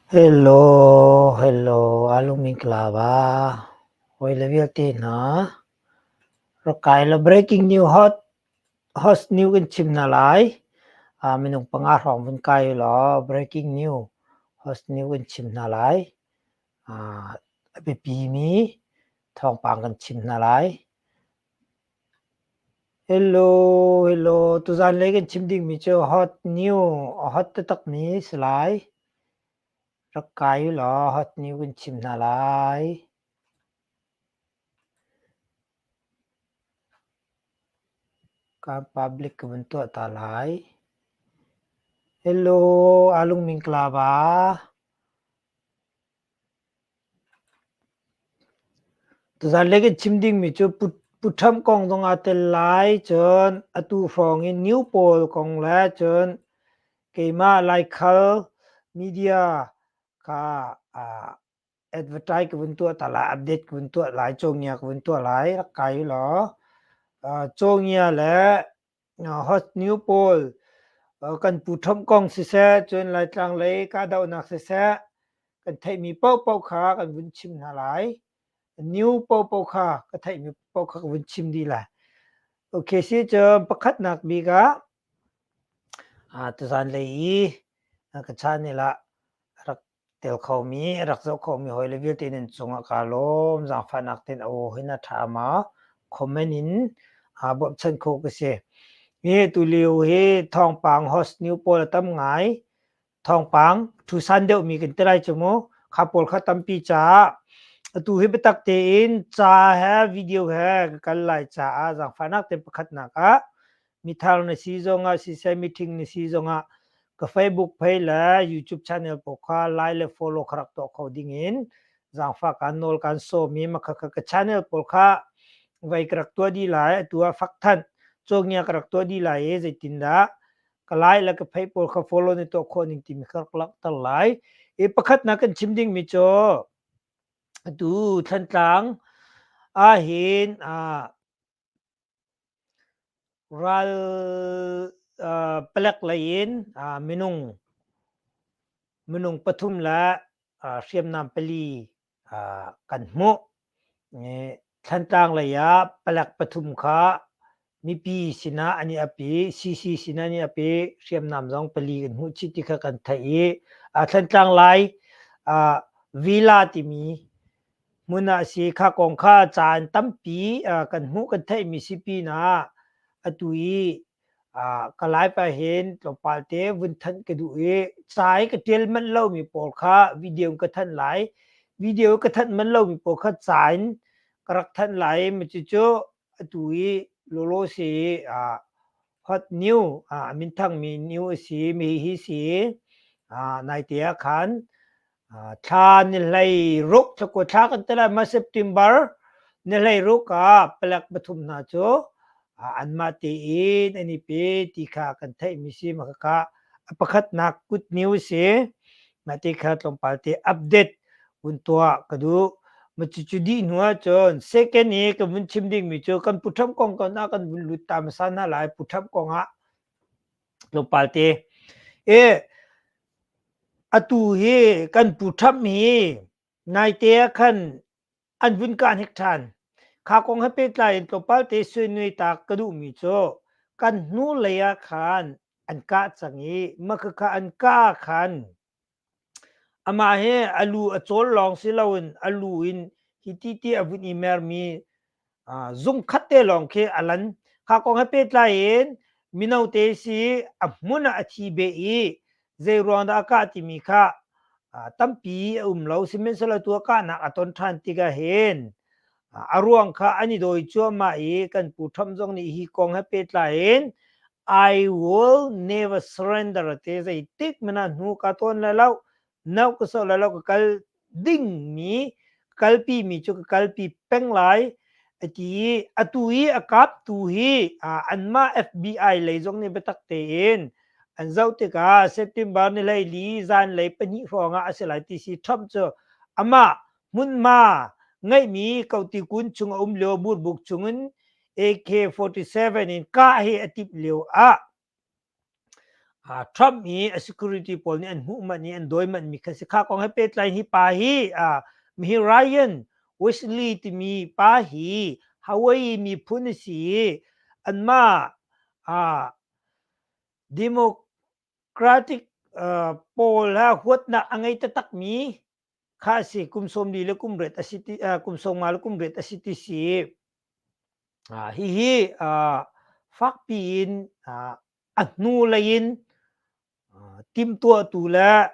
Hello, hello, alung klava. Hoi le vialte hna. Rak kai la breaking new hot host new kan chim hna lai. Minung panga hrawng vun kai law breaking new host new kan chim hna lai. A biapi mi thawngpang kan chim hna lai. Hello, hello. Tuzan lei kan chim dingmi cu hot new, a hot taktakmi si lai. Rak kai u law hot new kan chim hna lai. Ka public ka vun tuah ta lai. Hello, alungming klava. Tuzan lei kan chim dingmi cu Pu Trump kong zong aa tel lai. Cun atu hrawng in new pawl kong le cun keimah Laikhal media kha advertise ka vun tuah ta lai, update ka vun tuah lai, cawngia ka vun tuah lai. Rak kai u law. Cawngia le Hot new pawl kan Pu Trump kong siseh, cun Laitlang lei kahdohnak siseh, kan theihmi paohpaoh kha kan vun chim hna lai. New paohpaoh kha ka theihmi paoh kha ka vun chim dih lai. Okay si cun pakhatnak bik ah tuzan lei i ka channel ah rak tel khomi, rak zoh khomi hawile vialte nan cungah kaa lawm. Zaangfahnak tein a aw hin a ṭha ma? Comment in aa bawmhchanh khawh ka si. Hi tulio hi thawngpang host new pawl a tam ngai. Thawngpang ṭhusan deuhmi kan ti lai cu mu. Kha pawl kha tampi caah atu hi biatak tein ca he video he ka kal lai caah zaangfahnak tein pakhatnak ah mithar na si zongah siseh meeting na si zongah ka Facebook page le YouTube channel pawl kha like le follow kha rak tuah kho ding in zaangfah kan nawl kan sawm i makha kha ka channel pawl kha vai ka rak tuah dih lai atu ah fak thanh cawngia ka rak tuah dih lai i zeitindah ka lai le ka phei pawl kha follow na tuah khawh ning timi kha rak langhter lai i pakhatnak kan chim dingmi cu atu Thlantlang ahhin Ral palek lei in minung pathum le hriamnam pali kan hmuh. Thlantlang lei ah palek pathum kha mipi sinah an i ap i CC sinah an i ap i hriamnam zong pali kan hmuh chih ti kha kan theih i Thlantlang lai Villa timi hmun ah a si. Kha kong kha caan tampi kan hmuh kan theihmi si pinah atu i ka live ahhin tlawmpal te vun thanh ka duh i ca i ka ṭial manh lomi pawl kha video in ka thanh lai. Video ka thanh manh lomi pawl kha ca in ka rak thanh lai i cucu atu i lawlaw si i hot new a minthangmi new a si mi hi si naite ah khan Thla ni 16 thlakua thla kan ti lai ma September ni 16 ah palek pathum hna cu anmah tein an i pe ti kha kan theihmi si ma khakha a pakhatnak good news si mah ti kha tlawmpal te update vun tuah ka duh. Ma cucu dih hnu ahcun second i kan vun chim dingmi cu kan Pu Trump kong kan ah kan vun lut ta hmasa hna lai Pu Trump kong ah tlawmpal te. E Atu hi kan Pu Trump hi naite ah khan an vun kah hnik ṭhan. Kha kong he pehtlai in tlawmpal te suinui ta ka duhmi cu kan hnulei ah khan an kah cang i makhakha an kah ah khan amah hi a lu a cawl lawng si loin a lu in hiti ti a vun i mermi zung khat te lawng khi a lan. Kha kong he pehtlai in mino te si a hmun ah a thi beh i zei ruang dah a kah timi kha tampi a um lo. Sihmanhsehlaw tu a kahnak a ton ṭhan tikah hin a ruang kha an i dawi cuahmah i kan Pu Trump zong nih hi kong he pehtlai in I will never surrender te zeitik hmanh ah hnu ka tawn lai lo, no ka sawh lai lo, ka kal dingmi kalpi mi cu ka kalpi peng lai a ti i atu i a kaptu hi anmah FBI lei zong nih biatak tein an zoh tikah September ni 14 zanlei 2 hrawng ah a si lai ti si Trump cu amah hmunhma ngeihmi kotikun chung a um lio burbuk chungin AK-47 in kah hi a timh lio ah. Trump i a security pawl nih an hmuh manh i an dawi manh mi kha si. Kha kong he pehtlai hi pa hi mihi Ryan Wesley timi pa hi Hawaii miphun a si i anmah Democratic pawl ha huatnak a ngei taktakmi kha a si. Kum 40 le kum riat a si ti kum 50 le kum riat a si ti si. Hihi fakpi in a hnulei in timhtuahtu le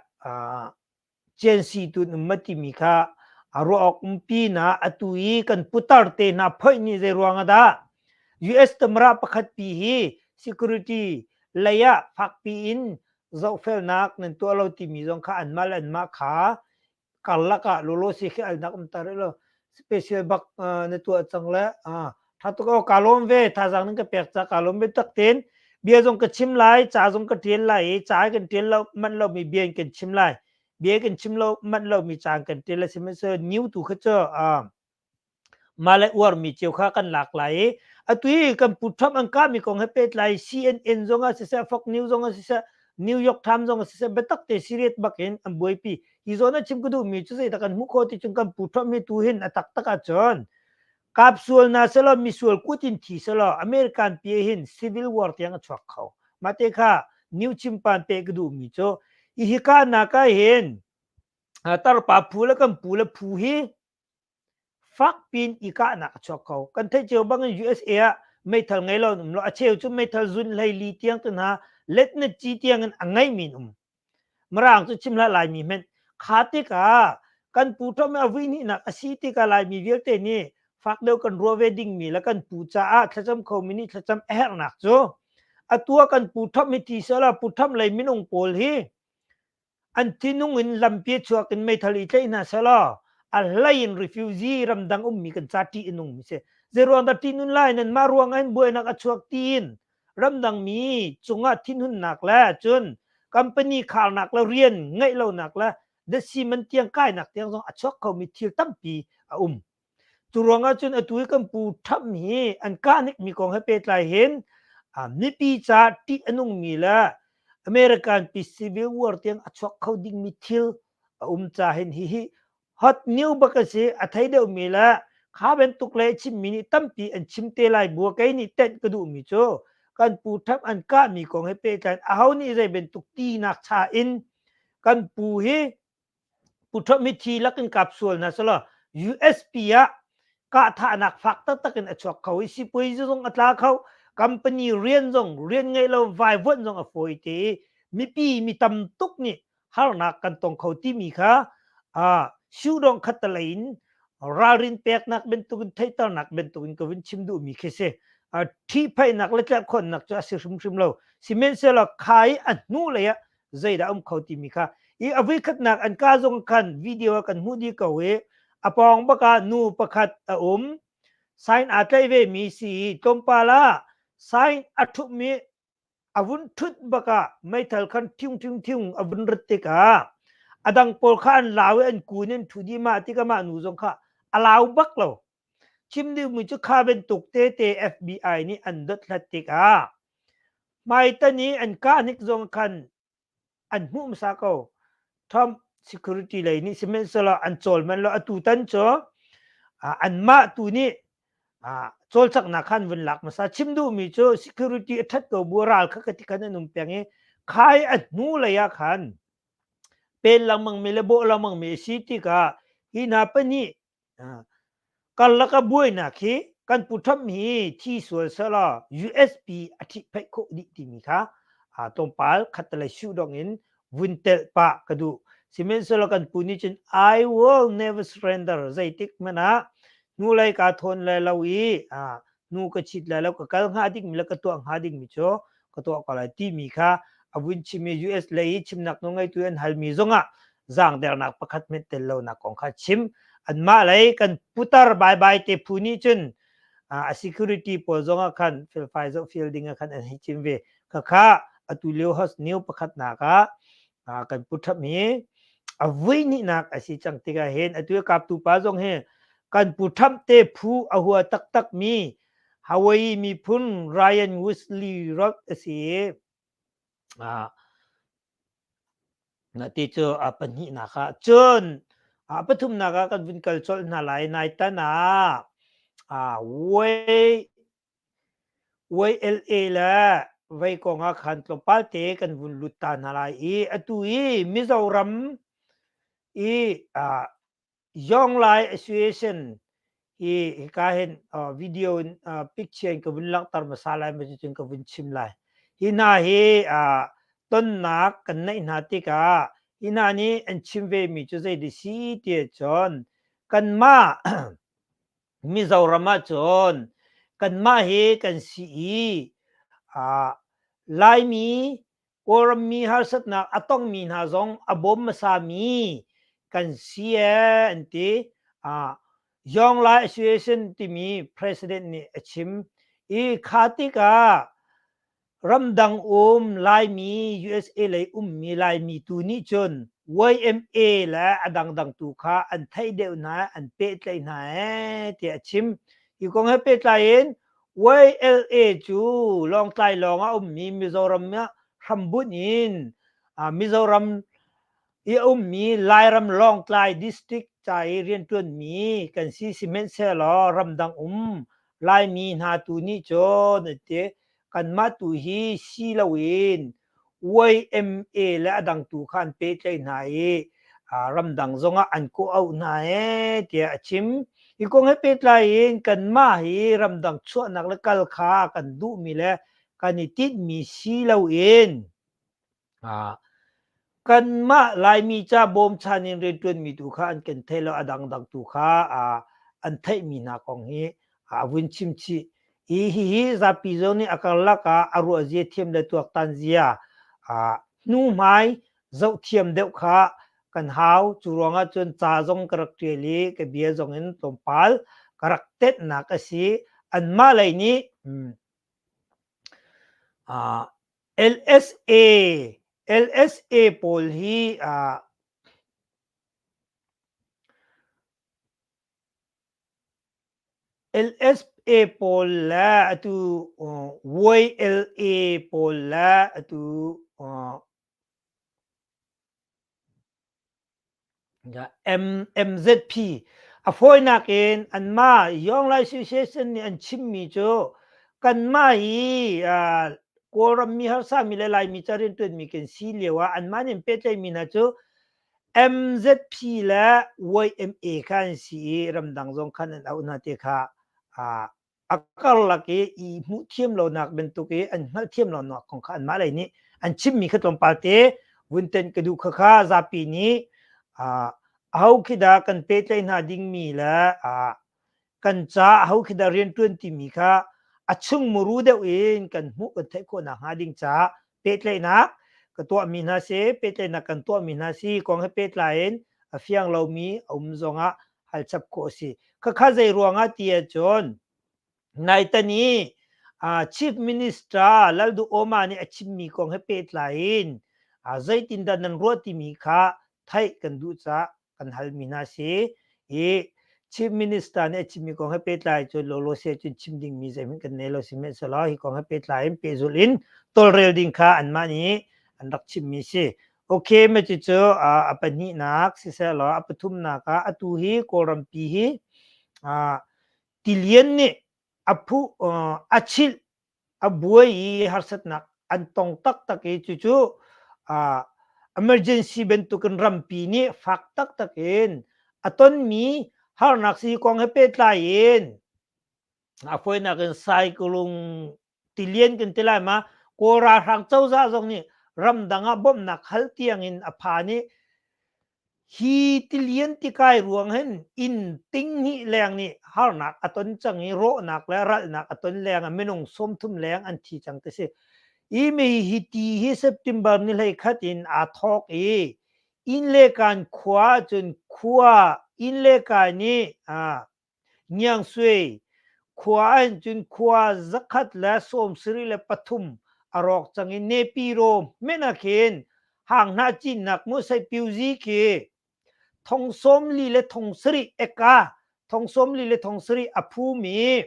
ciansitu an um ma timi kha a ruah awk um pinah atu i kan putar te hna phoih nih zei ruang ah dah US tamra pakhat pi hi security lei ah fakpi in zohfelnak nan tuah lo timi zong kha anmah le anmah kha karlak ah lawlaw si khi alnak um ta rih lo special bak na tuah cang le tha tuk aw ka lawm ve thazaang nan ka pek ca ka lawm ve tak ten bia zong ka chim lai ca zong ka tial lai i ca kan tial lo manh lo mi bia kan chim lai bia kan chim lo manh lo mi ca kan tial la sihmanhsehlaw new tu kha cu Mah le uarmi cio kha kan lak lai i atu i kan pu Trump an kahmi kong he pehtlai CNN zong ah siseh, Fox News zong ah siseh, New York Times zong ah siseh, biatak te serious bak in an buaipi. Hi zawn a chim ka duhmi cu zeidah kan hmuh khawh ti cun kan pu Trump hi tu hin a taktak ahcun kap sual na selaw misual kut in thi selaw American pi hin civil war tiang a chuak kho. Mah te kha new chimpan pe ka duhmi cu hi hika nak ah hin tarpa phu le kan pu le phu hi Fakpi in i kahnak a chuak kho. Kan theih cio bangin USA ah meithal ngei lo an um lo. A cheu cu meithal zun 14 tiang te hna letnet ci tiang in a ngeimi an um. Mirang cu chim hlah Laimi hmanh. Kha tikah kan pu Trump a vui hnihnak a si tikah Laimi vialte nih fak deuh kan ruah ve dingmi le kan pu caah thlacam khomi nih thlacam a herhnak cu atu ah kan pu Trump hi thi sehla pu Trump lei minung pawl hi An thinung in lampi chuak in meithal i tlaih hna sehlaw a hlei in refugee ramdang ummi kan ca ṭih a nungmi si. Zeiruang dah ṭih nun lai? Nanmah ruang ah hin buainak a chuak tiin ramdang mi cungah thinhunnak le cun company kharnak le rian ngeih lonak le datsi man tiang kainak tiang zong a chuak khomi thil tampi a um. Cu ruangah cun atu i kan pu Trump hi an kahnikmi kong he pehtlai hin mipi caah ṭih a nungmi le American pi civil war tiang a chuak kho dingmi thil a um ca hin hihi hot new bak a si a thei deuhmi le kha bantuk le chimmi nih tampi an chim te lai bu kei nih tenh ka duhmi cu kan pu Trump an kahmi kong he pehtlai in aho nih zei bantuk tinak cha in kan pu hi Pu Trump hi thi lakin kap sual hna selaw USP ah kahthahnak fak taktak in a chuak kho i sipuazi zong a tla kho company rian zong rian ngeih lo vaivuanh zong a fawi te i mipi mi tam tuk nih harnak kan tong kho timi kha siudong khattalei in ralrin peknak bantukin theihternak bantukin ka vun chim duhmi khi si ṭhihphaihnak le tlerhkhawnnak cu a si hrimhrim lo sihmanhsehlaw kha i a hnu lei ah zeidah um kho timi kha i a vuikhatnak an ka zong khan video ah kan hmuh dih ko i a pawng bak ah nu pakhat a um sign aa tlaih ve mi si i tlawmpal ah sign a ṭhumh i a vun ṭhut bak ah meithal khan thiung thiung thiung a vun rat tikah a dang pawl kha an lau i an kun in ṭhu dih mah tikah mah nu zong kha a lau bak lo chim dingmi cu kha bantuk tete FBI nih an dothlat tikah Hmaitan i an kahnik zong khan an hmuh hmasa ko. Trump security lei nih sihmanhsehlaw an cawl manh lo. Atu tan cu anmah tu nih cawlcanghnak khan vun lak hmasa. Chim duhmi cu security a ṭhat ko bu ral kha ka ti khan an um peng i khai a hnu lei ah khan pen lengmang mi le bawh lengmang mi a si tikah hi hna pahnih Karlak ah buainak hi kan pu Trump hi thi sual sehlaw USP a ṭhihphaih khawh dih timi kha tlawmpal khattelei suhdong in vun telh pah ka duh. Sihmanhsehlaw kan pu nih cun I will never surrender zeitik hmanh ah hnulei kaa thawn lai lo i hnu ka chit lai lo ka kal hnga dingmi le ka tuah hnga dingmi cu ka tuah ko lai timi kha a vun chim i US lei i chimnak nawlngeitu an halmi zongah zaangdernak pakhat hmanh tel lonak kong kha chim anmah lei kan putar baibai te phu nih cun a security pawl zongah khan felfai zoh fial ding ah khan an hei chim ve khakha atu lio host new pakhatnak ah kan pu Trump hi a vui hnihnak a si cang tikah hin atu i kaptu pa zong hi kan pu Trump te phu a hua taktak mi Hawaii miphun Ryan Wesley Roth a si i. Na ti cu a pahnihnak ah cun a pathumnak ah kan vun kal colh hna lai. Naitan ah YLA le vei kong ah khan tlawmpal te kan vun lut ta hna lai i atu i Mizoram i Yong Lai Association hi hika hin video in picture in ka vun langhter hmasa lai ma cucun ka vun chim lai. Hi hna hi tonnak kan neih hna tikah hi hna nih an chim ve mi cu zei dah si ti ahcun kanmah Mizoram ahcun kanmah hi kan si i Laimi Kawlram mi harsatnak a tongmi hna zong a bawm hmasami kan si ee an ti. Yong Lai Association timi president nih a chim i kha tikah Ramdang um Laimi USA lei ummi Laimi tu nih cun YMA le a dangdang tu kha an theih deuh hna, an pehtlaih hna ee tiah a chim. Hi kong he pehtlai in YLA cu Lawngtlai lawng ah ummi Mizoram ah hrambunh in Mizoram i a ummi Lairam Lawngtlai District ca i rianṭuanmi kan si sihmanhsehlaw ramdang um Laimi hna tu nih cun an ti kanmah tu hi si loin YMA le a dang tu kha an pehtlaih hna i ramdang zongah an kawh-auh hna ee tiah a chim. Hi kong he pehtlai in kanmah hi ramdang chuahnak le kal kha kan duhmi le kan i tinhmi si loin Kanmah Laimi ca bawmchan in rianṭuanmi tu kha an kan thei lo, a dangdang tu kha an theihmi hna kong hi a vun chim chih. I hihi zapi zong nih a karlak ah a ruahzia thiam le tuaktan zia hnuhmai zoh thiam deuh kha kan hau. Cu ruangah cun ca zong ka rak ṭial i ka bia zong in tlawmpal ka rak tenhnak a si. Anmah lei nih LSA LSA pawl hi LSA pawl le atu YLA pawl le atu MZP a fawinak in anmah Yong Lai Association nih an chimmi cu kanmah hi Kawlram mi harsa mi le Laimi ca rianṭuanmi kan si lio ah anmah nih an pehtlaihmi hna cu MZP le YMA kha an si i ramdang zong khan an auh hna ti kha a karlak i i hmuh thiam lonak bantuk i an hngalh thiam lonak kong kha anmah lei nih an chimmi kha tlawmpal te vun tenh ka duh kha kha zapi nih aho khi dah kan pehtlaih hna dingmi le kan ca aho khi dah rianṭuan timi kha a chung muru deuh in kan hmuh kan theih khawh nakhnga ding caah pehtlaihnak ka tuahmi hna si pehtlaihnak kan tuahmi hna si kong he pehtlai in a fiang lomi a um zongah hal chap khawh a si. Khakha zei ruangah ti ahcun naitan i Chief Minister Lalduhoma nih a chimmi kong he pehtlai in zeitindah nan ruah timi kha theih kan duh caah kan halmi hna si. I Chief Minister nih a chimmi kong he pehtlai cun lawlaw se cun chim dingmi zeihmanh kan nei lo sihmanhsehlaw hi kong he pehtlai in pehzulh in tawlrel ding kha anmah nih an rak chimmi si. Okay, ma cucu a pahnihnak sisehlaw a pathumnak ah atu hi Kawlrampi hi tilian nih a phu a chilh a buai i harsatnak an tong taktak i cucu emergency bantukin rampi nih fak taktak in a tonmi harnak si kong he pehtlai in a fawinak in saikulung tilian kan ti lai ma Kawl ralhrang cozah zong nih ramdang ah bawmhnak hal tiang in a phan i hi tilian tikai ruang hin inn ting hnih leng nih harnak a ton cang i rawhnak le ralhnak a ton leng ah minung 30 leng an thi cang ti si. I mi hi ti hi September ni hlei khat in aa thawk i inn le kan khua cun khua inn le kai nih Ngiangsui khua ahhin cun khua 173 a rawk cang i Nepiro hmenh ah khin hanghnah cinnak muhsaipiuzi khi thong 47 eka thong 47 a phum i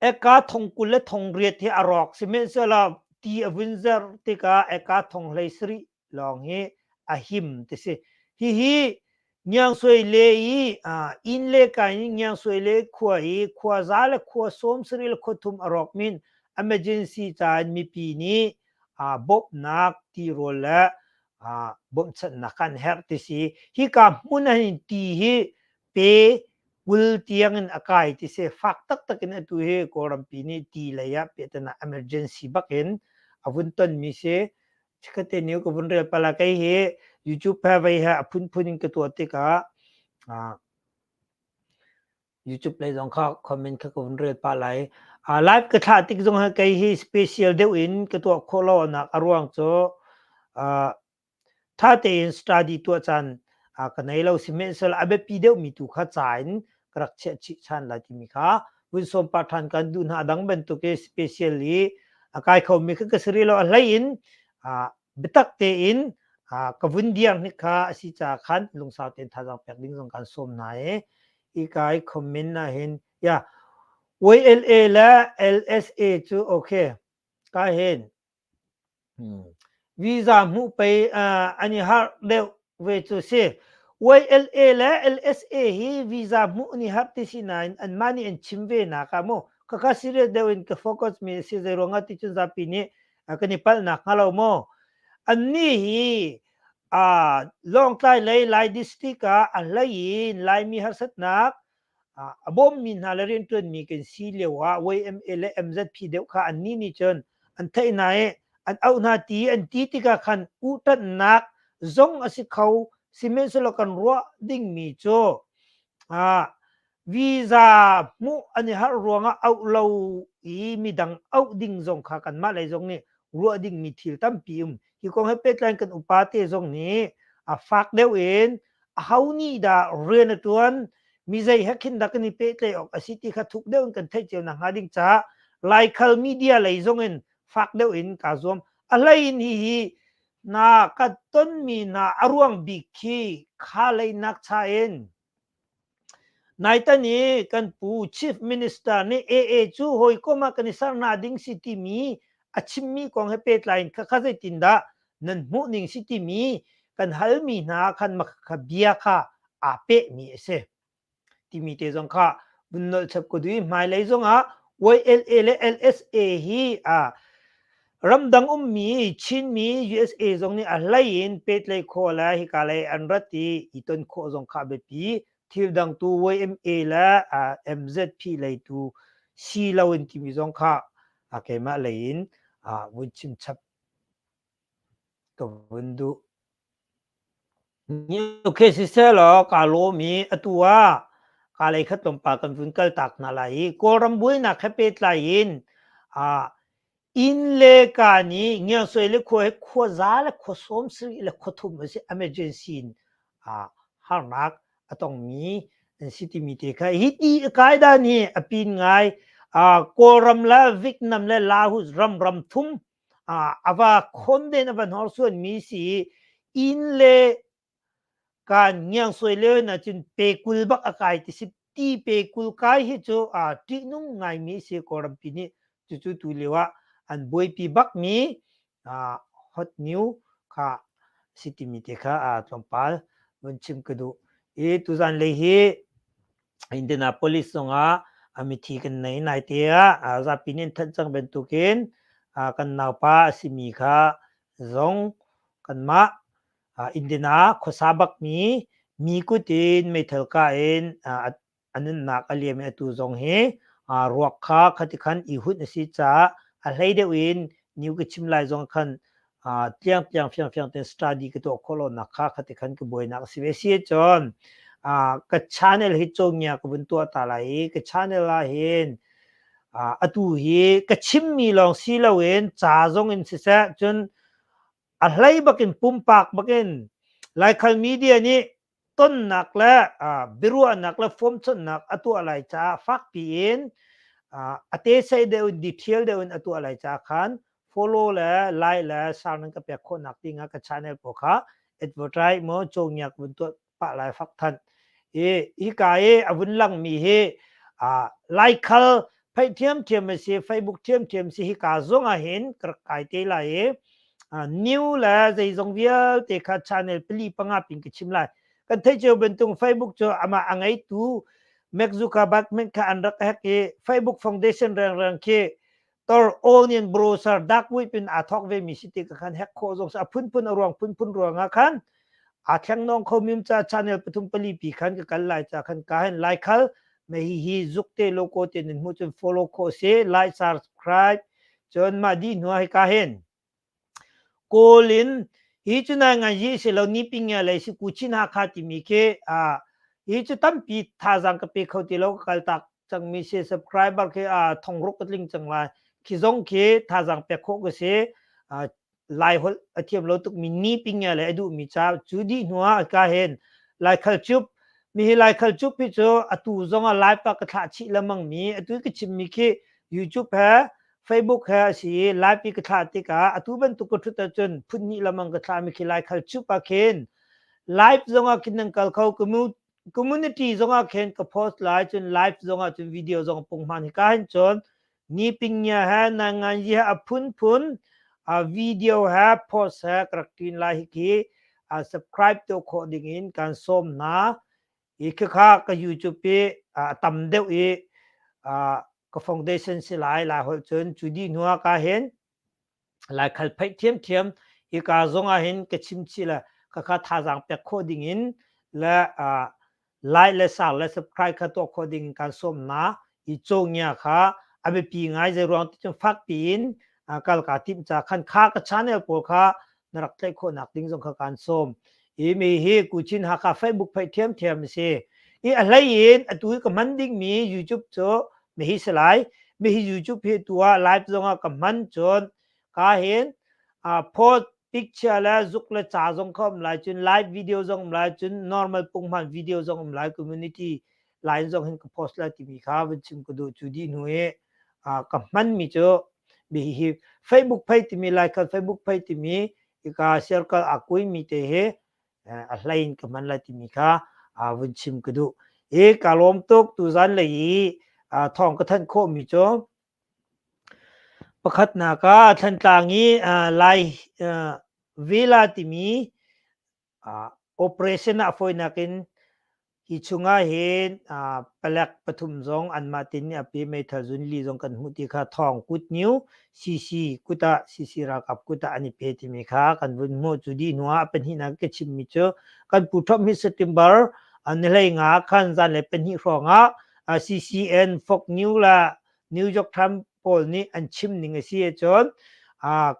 eka thong 28 hi a rawk. Sihmanhsehlaw ti a vun zer tikah eka thong 17. lawng hi a him ti si. Hihi Ngiangsuai le i inn le kai in Ngiangsuai le khua i khua za le khua sawm sarih le khua thum a rawk min emergency ca in mipi nih bawmhnak tirawl le bawmhchanhnak kan herh ti si. Hika hmun ah hin ti hi pe 20 tiang in a kai ti si. Fak taktak in atu hi Kawlrampi nih ti lei ah piahtana emergency bak in a vun tonmi si. Chikkhat te ni ka vun rel pala kei hi YouTube he vei he a phunphun in ka tuah tikah YouTube lei zong kha comment kha ka vun rel pah lai. Live ka thlah tik zong hi kei hi special deuh in ka tuah khawh lo nak a ruang cu tha tein study tuah caan ka nei lo. Sihmanhsehlaw a biapi deuhmi tu kha ca in ka rak chiah chih ṭhan lai timi kha vun sawm pah ṭhan kan duh hna. A dang bantuk i special i a kai khomi kha ka si rih lo. A hlei in biatak tein ka vun diar hnik kha a si caah khan lungsau tein thazaang pek ding zong kan sawm hna i hika i comment ah hin ya YLA le LSA cu okay ka hin Visa hmuh pei an i harh deuh ve cu si. YLA le LSA hi visa hmuh an i harh ti si nain anmah nih an chim ve nak ah mu khakha serious deuh in ka focus mi a si zeiruang ah ti cun zapi nih kan i palhnak hnga lo maw. Annih hi Lawngtlai lei Lai district ah a hlei in Laimi harsatnak a bawmmi hna le rianṭuanmi kan si lio ah YMA le MZP deuh kha annih nih cun an theih hna i an auh hna ti an ti tikah khan uhṭanhnak zong a si kho. Sihmanhsehlaw kan ruah dingmi cu visa hmuh an i harh ruangah auh lo i midang auh ding zong kha kanmah lei zong nih ruah dingmi thil tampi um. Hi kong he pehtlai in kan upate zong nih a fak deuh in aho nih dah rian a ṭuan, mi zei he khin dah kan i pehtlaih awk a si ti kha thuk deuh in kan theih cio nakhnga ding caah Laikhal media lei zong in fak deuh in kaa zuam. A hlei in hihi na ka tonmi hna a ruang bik khi kha lei nak cha in Naitan i kan pu Chief Minister nih AA cu hawikom ah kan i ser hna ding si timi a chimmi kong he pehtlai in khakha zeitindah nan hmuh ning si timi kan halmi hna khan kha bia kha aa pehmi a si timi te zong kha vun nolh chap ko duh i hmailei zong ah YLA le LSA hi a ramdang ummi Chinmi USA zong nih a hlei in pehtlaih khawh le hika lei an rat i i ton khawh zong kha a biapi. Thil dang tu YMA le MZP lei tu si loin timi zong kha keimah lei in vun chim chap ka vun duh. Okay, siseh law kaa lawm i atu ah kaa lei khat tlawmpal kan vun kal tak hna lai i Kawlram buainak he pehtlai in inn le ka nih Ngiangsuai le khua hi khua za le khua sawm sarih le khua thum a si emergency in harnak a tongmi an si timi te kha hi ti a kai dan hi a pin ngai. Kawlram le Vietnam le Laos ram ram thum a va khonden a va hnorsuan mi si i inn le kan ngiangsuai lio na cun pe 20 bak a kai ti si ti pe 20 kai hi cu a ṭihnung ngaimi si Kawlrampi nih cucu tu lio ah an buaipi bak mi hot new kha si timi te kha tlawmpal vun chim ka duh i tuzan lei hi Indianapolis zongah mithi kan nei. Naite ah zapi nih an thanh cang bantukin kan naupa a simi kha zong kanmah Indiana khuasa bakmi mi kut in meithal kah in a nunnak a liam i atu zong hi ruak kha khati khan i hunh a si caah a hlei deuh in new ka chim lai zong khan tliang tliang fiang fiang ten study ka tuah khawh lonak kha khati khan ka buainak a si ve si cun ka channel hi cawngia ka vun tuah ta lai i ka channel ah hin atu hi ka chimmi lawng si loin ca zong in siseh cun a hlei bakin pumpak bakin Laikhal media nih tonnak le biaruahnak le fomchonhnak a tuah lai caah fakpi in a tesei deuh in detail deuh in a tuah lai caah khan follow le like le share nan ka pek khawhnak ding ah ka channel pawl kha advertise maw cawngiak vun tuah pah lai fak than i hika i a vun langmi hi laikhal pheih thiamthiam a si Facebook thiamthiam si hika zong ah hin ka rak kai te lai i. New le zeizong vialte kha channel pali panga pin ka chim lai. Kan theih cio bantuk Facebook cu amah a ngeitu Mark Zuckerberg hmanh kha an rak hack i Facebook Foundation rengreng khi tor onion browser dark web in aa thawk ve mi si ti ka khan hack khawh zong a phunphun a ruang phunphun ruangah khan aa thleng nawng kho mi ca channel pathum pali pi khan ka kal lai ca khan ka hen lai khal me hi hi zuk te logo te nin hmu cun follow khawh si like subscribe cun mah di hnu ah ka hen Kawl in hi cu nai ngai hi si lo ni ping lei si ku chin Hakha timi khi hi cu tampi thazaang ka pe kho ti lo ka kal tak cangmi si subscriber khi thongruk ka tling cang lai khi zong khi thazaang pek khawh ka si. Lai holh a thiam lo tukmi ni ping le a duhmi ca cu dih hnu ah ka hen Laikhal cup mi hi Laikhal cup hi cu atu zong ah live ah ka thlah chih lengmang mi atu ka chimmi khi YouTube he Facebook he a si i live i ka thlah tikah atu bantuk ka ṭhut ahcun phun hnih lamang ka thlahmi khi Laikhal cup ah khin live zongah khin nan kal kho community zongah khin ka post lai cun live zongah cun video zong punghman hi ka hin cun ni pingnya he nangan yi he a phunphun a video he post he ka rak ṭin lai hi khi subscribe to khawh ding in kan sawm hna i khikha ka YouTube i a tam deuh i ka foundation si lai lai holh cun cu dih hnu ah ka hin Laikhal pheih thiamthiam hika zong ah hin ka chim chih le khakha thazaang pek khawh ding in le like le share le subscribe kha tuah khawh ding in kan sawm hna i cawngia kha a biapi ngai zei ruang ti cun fak piin kal ka timh ca khan kha ka channel pawl kha na rak tlaih khawhnak ding zong kha kan sawm. Hi mi hi Kuchin Hakha Facebook pheih thiamthiam a si. I a hlei in atu i ka hman dingmi YouTube cu mihi si lai. Mihi YouTube hi tu ah live zong ah ka hman cun ka hin post picture le zuk le ca zong kha um lai cun live video zong um lai cun normal punghman video zong um lai community line zong hin ka post lai timi kha vun chim ka duh cu dih hnu i ka hmanmi cu hi Facebook phei timi Laikhal Facebook phei timi hika circle a kuimi te hi a hlei in ka hman lai timi kha vun chim ka duh. Hi ka lawm tuk tuzan lei i thawng ka thanh khawhmi cu pakhatnak ah Thlantlang i Lai Villa timi Operation ah fawinak in hi chungah hin palek pathum zong anmah tin nih a pi meithal zunli zong kan hmuh ti kha thawng kut new CC kut ah CC ralkap kut ah an i pe timi kha kan vun hmuh. Cu dih hnu ah pahnihnak ka chimmi cu kan pu Trump hi September ni hlei nga khan zanlei pahnih hrawng ah CCN Fox News le New York Times pawl nih an chim ning a si ahcun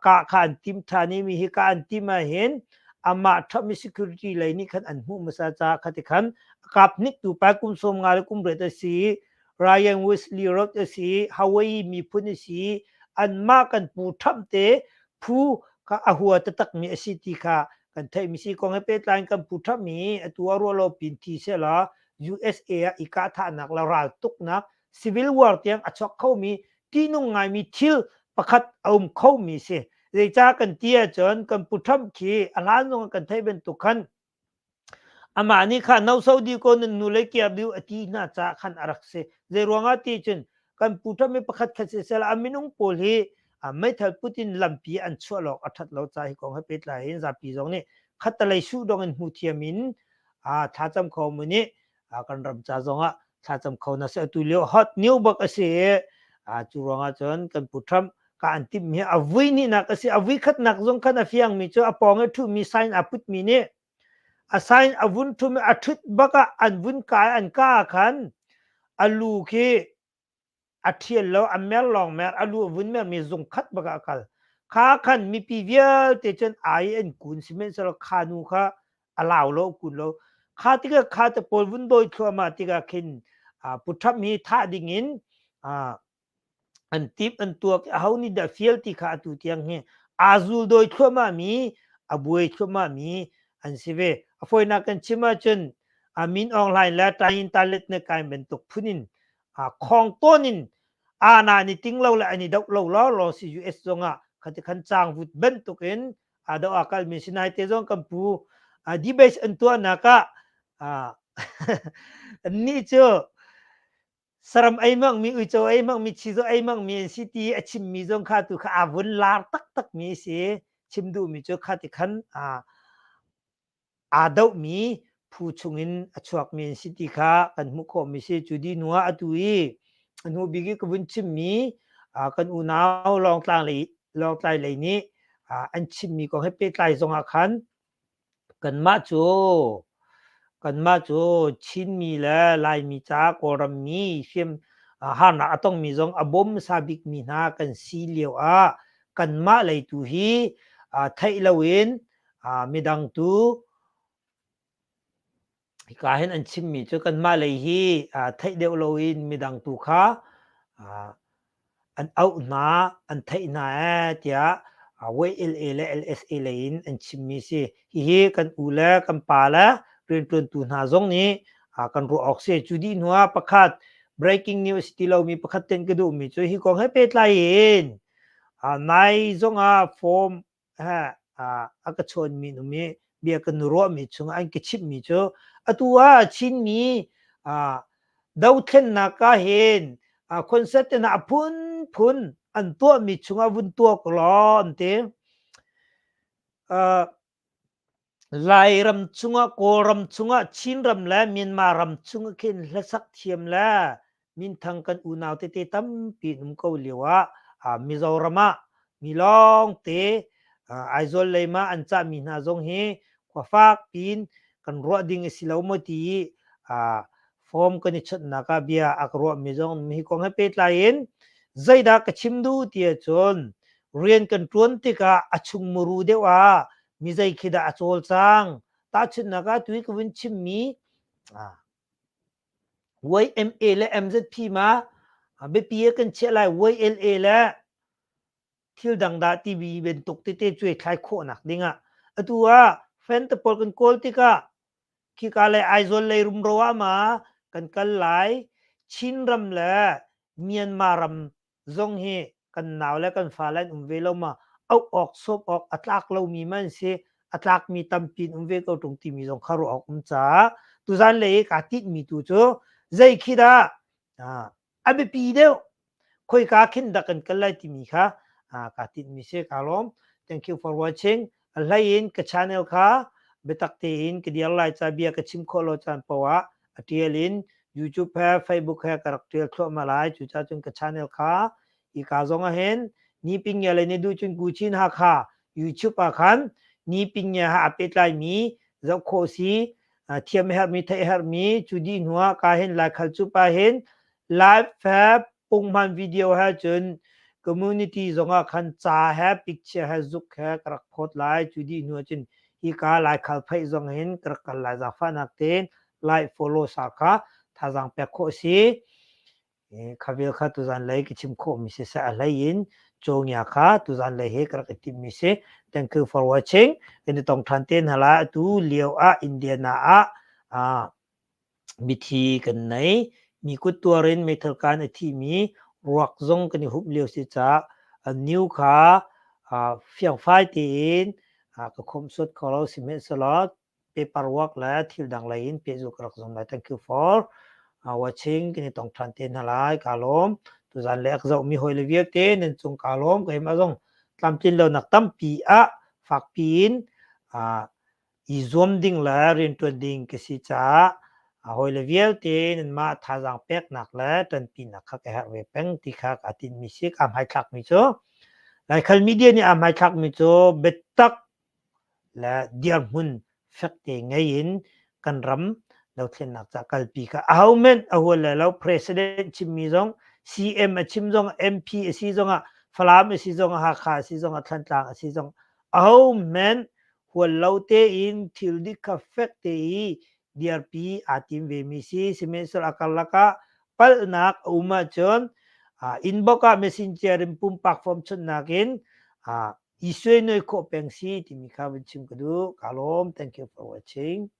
kah kha an timh ṭhan i mi hi kah an timh ahhin amah Trump security lei nih khan an hmuh hmasa caah khati khan a kap hniktu pa kum 50 le kum riat a si Ryan Wesley Roth a si Hawaii miphun a si anmah kan pu Trump te phu kha a hua taktakmi a si ti kha kan theihmi si kong he pehtlai in kan pu Trump hi atu a ruah lo pin thi sehla USA ah i kahthahnak le raltuknak civil war tiang a chuak khomi ṭihnung ngaimi thil pakhat a um khomi si. Zeicah kan ti ahcun kan pu Trump khi a hlan zong kan theih bantuk khan amah nih kha no so di ko nan nu le kiar diu a ti hna caah khan a rak si. Zei ruangah ti cun kan pu Trump hi pakhat khat siseh a minung pawl hi meithal put in lampi an chuah lawk a ṭhat lo ca hi kong he pehtlai in zapi zong nih khattalei suh dong in hmu thiam in thlacam kho mu nih kan ram ca zongah thlacam kho na si atu lio hot new bak a si i cu ruangah cun kan pu Trump ka an timh hi a vui hnihnak a si a vui khatnak zong khan a fiang mi cu a pawng i ṭhumi sign a put mi nih a sign a vun ṭhum i a ṭhut bak ah an vun kai an ka khan a lu khi a ṭhial lo, a mer lawng mer, a lu a vun mermi zung khat bak ah a kal. Kha khan mipi vialte cun ai an kun sihmanhsehlaw kha nu kha a lau lo, kun lo. Kha tikah kha te pawl vun dawi thluahmah tikah khin Pu Trump hi thah ding in an timh an tuak aho nih dah fial ti kha atu tiang hi aa zul dawi thluahmah mi a buai thluahmah mi an si ve. A fawinak kan chim ahcun Min Aung Hlaing le Tayin Talet ne kai bantuk phun in khong tawn in ana ni ting lo le an i doh lo law law si US zong ah khati khan chang vut bantuk in a do a kal mi sinai te zong kan pu debate an tuahnak ah ni cu saram ei mang mi uico ei mang mi chizo ei mang mi an si ti a chim mi zong kha tu kha a vun lar taktak mi si. Chim duhmi cu kha ti khan aa dohmi phu chungin a chuakmi an si ti kha kan hmuh khawhmi si. Cu dih hnu ah atu i a hnu bik i ka vun chimmi kan unau Lawngtlai lei nih an chimmi kong he pehtlai zongah khan kanmah cu kanmah cu Chinmi le Laimi caah Kawlram mi hriam harnak a tongmi zong a bawm hmasa bikmi hna kan si lio ah kanmah lei tu hi theih loin midang tu hika hin an chimmi cu kanmah lei hi theih deuh loin midang tu kha an auh hna, an theih hna ee tiah YLA le LSA lei in an chimmi si. Hihi kan u le kan pa le rianṭuantu hna zong nih kan ruah awk si. Cu dih hnu ah pakhat breaking news ti lomi pakhat ten ka duhmi cu hi kong he pehtlai in nai zong ah form a ka chawnmi an um i bia kan ruahmi chungah an ka chimhmi cu atu ah Chinmi dothlennak ah hin concert te hna a phunphun an tuahmi chungah vun tuak law an ti. Lairam chungah, Kawlram chungah, Chinram le Myanmar ram chungah khin hlasak thiam le minthang kan unau tete tampi an um ko lio ah Mizoram ah mi lawngte Aizawl lei ma an cahmi hna zong hi khua fak piin kan ruah ding a si lo maw ti i form kan i chawnhnak ah bia a ka ruahmi zong hi kong he pehtlai in zeidah ka chim duh ti ahcun rian kan ṭuan tikah a chung muru deuh ah mi zei khi dah a cawlcang tahchunhnak ah tui ka vun chimmi YMA le MZP ma biapi ah kan chiah lai YLA le thil dang dah timi bantuk tete cuai thlai khawhnak dingah atu ah fan te pawl kan kawl tikah khika lei Aizawl lei rumro ah ma kan kal lai Chinram le Myanmar ram zong hi kan nau le kan fale an um ve lo ma auh awk sawm awk a tlak lomi man si a tlakmi tampi in um ve ko ṭung timi zong kha ruah awk um caah tuzan lei i kaa tinhmi tu cu zei khi dah a biapi deuh khoika khin dah kan kal lai timi kha kaa tinhmi si kaa lawm. Thank you for watching. A hlei in ka channel kha biatak tein ka dir lai ca bia ka chim khawh lo caan paoh ah a tial in YouTube he Facebook he ka rak tial thluahmah lai. Cucaah cun ka channel kha hika zong ah hin ni pingya le ni duh cun Guchin Hakha YouTube ah khan ni pingya ha a pehtlaimi zoh khawh si thiam herhmi theih herhmi cu dih hnu ah ka hin Laikhal cu pa hin live he punghman video he cun community zongah khan ca he picture he zuk he ka rak phawt lai. Cu dih hnu cun hika Laikhal pheih zong hin ka rak kal lai. Zaangfahnak tein like follow sa kha thazaang pek khawh si. Khavel kha tuzan lei ka chim khawhmi siseh a hlei in cawngia kha tuzan lei he ka rak i timhmi si. Thank you for watching. Kan i tong ṭhan te hna lai. Atu lio ah Indiana ah mithi kan nei. Mi kut tuar in meithal kan a thimi ruak zong kan i humh lio si caah new kha fiangfai tein ka khawmhsuat kho lo. Sihmanhsehlaw paperwork le thil dang lei in pehzulh ka rak zum lai. Thank you for watching. Kan i tong ṭhan te hna lai. Kaa lawm. Tuzan le a ka zohmi hawi le vialte nan cung kaa lawm. Keimah zong tlamtlin lonak tampi ah fakpi in i zuam ding le rianṭuan ding ka si caah a hawile vialte nanmah thazaang peknak le ṭanpinak kha ka herh ve peng ti kha kaa tinhmi si. Kaa hmaithlakmi cu Laikhal media nih aa hmaithlakmi cu biatak le dirhmun fekte ngei in kan ram dothlennak ca kalpi kha ahohmanh a hual lai lo. President chimmi zong CM a chim zong MP a si zongah Falam a si zongah Hakha a si zongah Thantlang a si zong ahohmanh hual lo tein thil dik kha fek te i dirpi aa tim vemi si. Sihmanhsehlaw a karlak ah palhnak a um ahcun inbox ah messenger in pumpak form chunnak in i suainoi khawh peng si timi kha vun chim ka duh. Ka lawm. Thank you for watching.